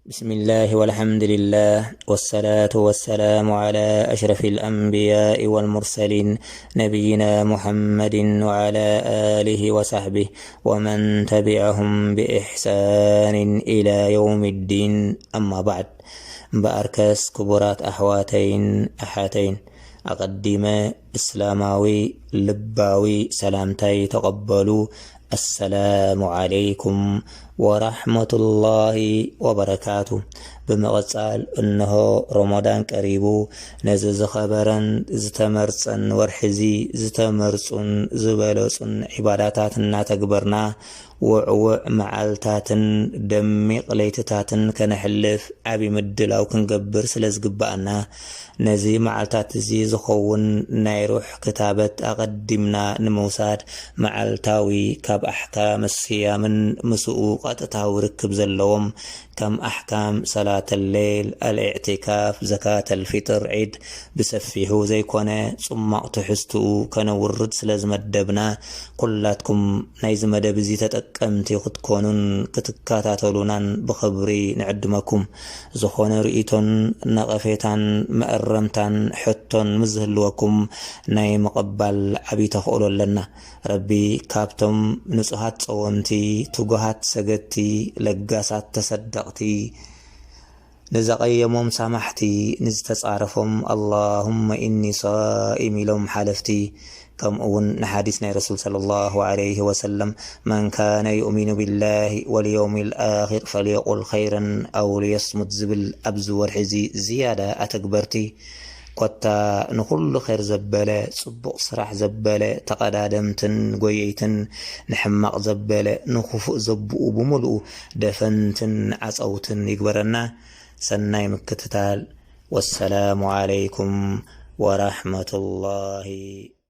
بسم الله والحمد لله والصلاة والسلام على أشرف الأنبياء والمرسلين نبينا محمد وعلى آله وصحبه ومن تبعهم بإحسان إلى يوم الدين، أما بعد. በኣርከስ ክቡራት ኣሕዋተይን ኣሓተይን፣ ኣቐዲመ እስላማዊ ልባዊ ሰላምታይ ተቐበሉ። ኣሰላሙ ዓለይኩም ወራሕመቱላሂ ወበረካቱ። ብምቕጻል፣ እንሆ ሮሞዳን ቀሪቡ። ነዚ ዝኸበረን ዝተመርጸን ወርሒ እዚ፣ ዝተመርጹን ዝበለጹን ዒባዳታት እናተግበርና፣ ውዕውዕ መዓልታትን ደሚቕ ለይትታትን ከነሕልፍ ዓቢ ምድላው ክንገብር ስለ ዝግብኣና፣ ነዚ መዓልታት እዚ ዝኸውን ናይ ሩሕ ክታበት ኣቐዲምና ንምውሳድ፣ መዓልታዊ ካብ ኣሕካም ስያምን ምስኡ ቀጥታዊ ርክብ ዘለዎም፣ ከም ኣሕካም ሰላተል ሌል፣ ኣልኢዕቲካፍ፣ ዘካተል ፊጥር፣ ዒድ፣ ብሰፊሑ ዘይኮነ ጽማቕ ትሕዝትኡ ከነውርድ ስለ ዝመደብና፣ ኩላትኩም ናይዚ መደብ እዚ ተጠቀምቲ ክትኮኑን ክትከታተሉናን ብኽብሪ ንዕድመኩም። ዝኾነ ርእይቶን ነቐፌታን መእረምታን ሕቶን ምስ ዝህልወኩም፣ ናይ ምቕባል ዓቢ ተኽእሎ ኣለና። ረቢ ካብቶም ንጹሃት ጸወምቲ፣ ትጉሃት ሰገድቲ፣ ለጋሳት ተሰደቕቲ፣ ንዘቐየሞም ሳማሕቲ፣ ንዝተጻረፎም ኣላሁመ ኢኒ ሳኢም ኢሎም ሓለፍቲ፣ ከምኡ እውን ንሓዲስ ናይ ረሱል ሰለላሁ ዐለይሂ ወሰለም፣ መን ካነ ዩእሚኑ ቢላሂ ወልየውሚል ኣኺር ፈልየቁል ኸይረን ኣው ልየስሙት ዝብል ኣብዚ ወርሒ እዚ ዝያዳ ኣተግበርቲ፣ ኮታ ንኹሉ ኸይር ዘበለ፣ ጽቡቕ ስራሕ ዘበለ፣ ተቐዳደምትን ጎየይትን፣ ንሕማቕ ዘበለ፣ ንኽፉእ ዘብኡ ብምሉኡ ደፈንትን ዓጸውትን ይግበረና። ሰናይ ምክትታል። ወሰላሙ ዓለይኩም ወራሕመቱላሂ